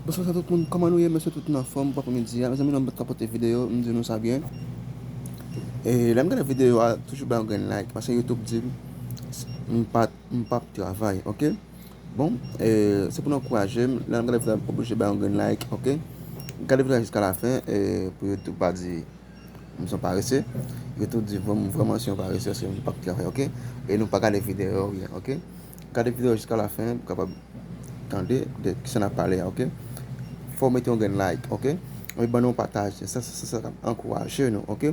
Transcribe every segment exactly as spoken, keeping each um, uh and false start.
Bonswa tout moun, kòman nou ye? M swete tout nou anfòm pou aprèmidi a. Mezanmi, nou pa t ka pote videyo, m di nou sa byen. E lè m gade videyo a, toujou ba yon grenn like, paske YouTube di m m pa, m p ap travay, oke? Bon, e, se pou nou ankouraje m, lè n ap gade videyo a, oblije ba yon grenn like, oke? Gade videyo a jiska lafen, e, pou YouTube pa di m se yon parese. YouTube di m vrèman se yon parese, paske m p ap travay, oke? E nou pa gade videyo yo byen, oke? Gade videyo jiska lafen pou kapab tande de kisa n ap pale a, oke? Fò w mete yon grenn like, oke? Epi ban nou yon pataj, se sa, se sa k ap ankouraje nou, oke?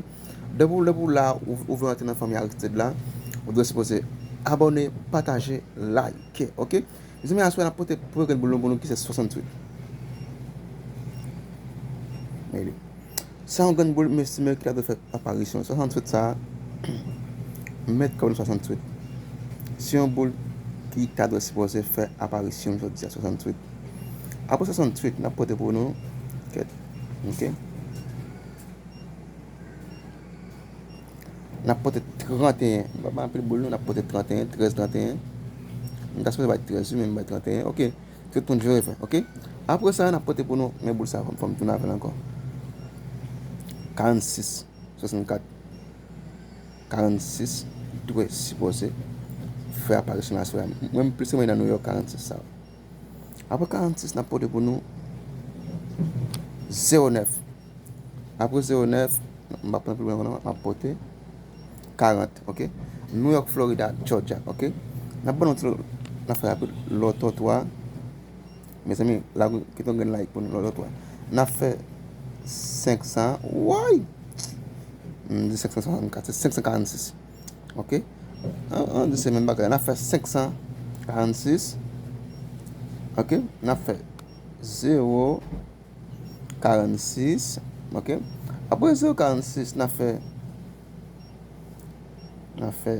Depi w, depi w la, ou, ou vle rantre nan fanmi Aristide la, ou dwe sipoze abòne, pataje, like, oke? Mezanmi, aswè n ap pote premye grenn boul nou pou nou ki se swasanntuit. Men li. Sa yon grenn boul m estime ki ta dwe fè aparisyon. Swasanntuit sa a, met kò nou swasanntuit. Se yon boul ki ta dwe sipoze fè aparisyon l jodi a, swasanntuit. Apre swasanntuit, n ap pote pou nou, kèt, oke? N ap pote tranteyen. M pa bay anpil boul non, n ap pote tranteyen, trèz, tranteyen. M ta sipoze bay trèz wi, men m bay tranteyen. Oke. Tout moun jere fè, oke? Apre sa, n ap pote pou nou, men boul sa, fò m, fò m tounen avè l ankò. Karannsis, swasannkat. Karannsis dwe sipoze fè aparisyon l aswè a. Mwen, m plis renmen nan New York karannsis sa. Apre karannsis, n ap pote pou nou zewo nèf. Apre zewo nèf, m p ap pran pli lwen non, m ap pote karant, oke? New York, Florida, Georgia, oke? N ap ban nou ti lòt afè rapid, lòtotwa. Mezanmi, la, kite yon grenn like pou nou, lòtotwa. N ap fè senk san, woy! M di senk san swasannkat, se senk san karannsis. Oke? An, an di se menm bagay la. N ap fè senk san karannsis. Oke? N ap fè zewo karannsis. Oke? Apre zewo karannsis, n ap fè, n ap fè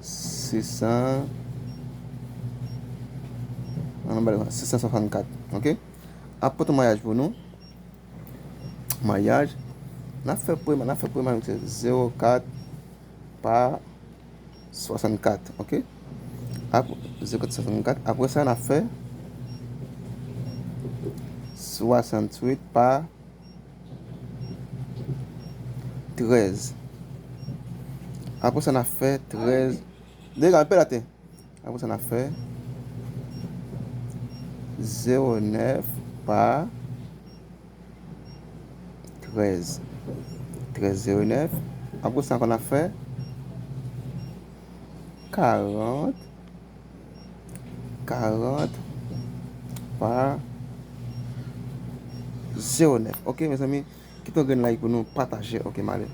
sis san, an, sis san swasannkat. Oke? Ap pote mayaj pou nou. Mayaj. N ap fè premye, n ap fè premye, se zewo kat pa swasannkat, oke? Ap-, zewo kat swasannkat. Apre sa, n ap fè swasanntuit pa trèz. Apre sa, n ap fè trèz. Dega, pè latè. Apre sa, n ap fè zewo nèf pa trèz. Trèz zewo nèf. Apre sa ankò, n ap fè karant, karant pa zewo nèf. Oke, mezanmi, kite yon grenn like pou nou pataje. Oke, m ale.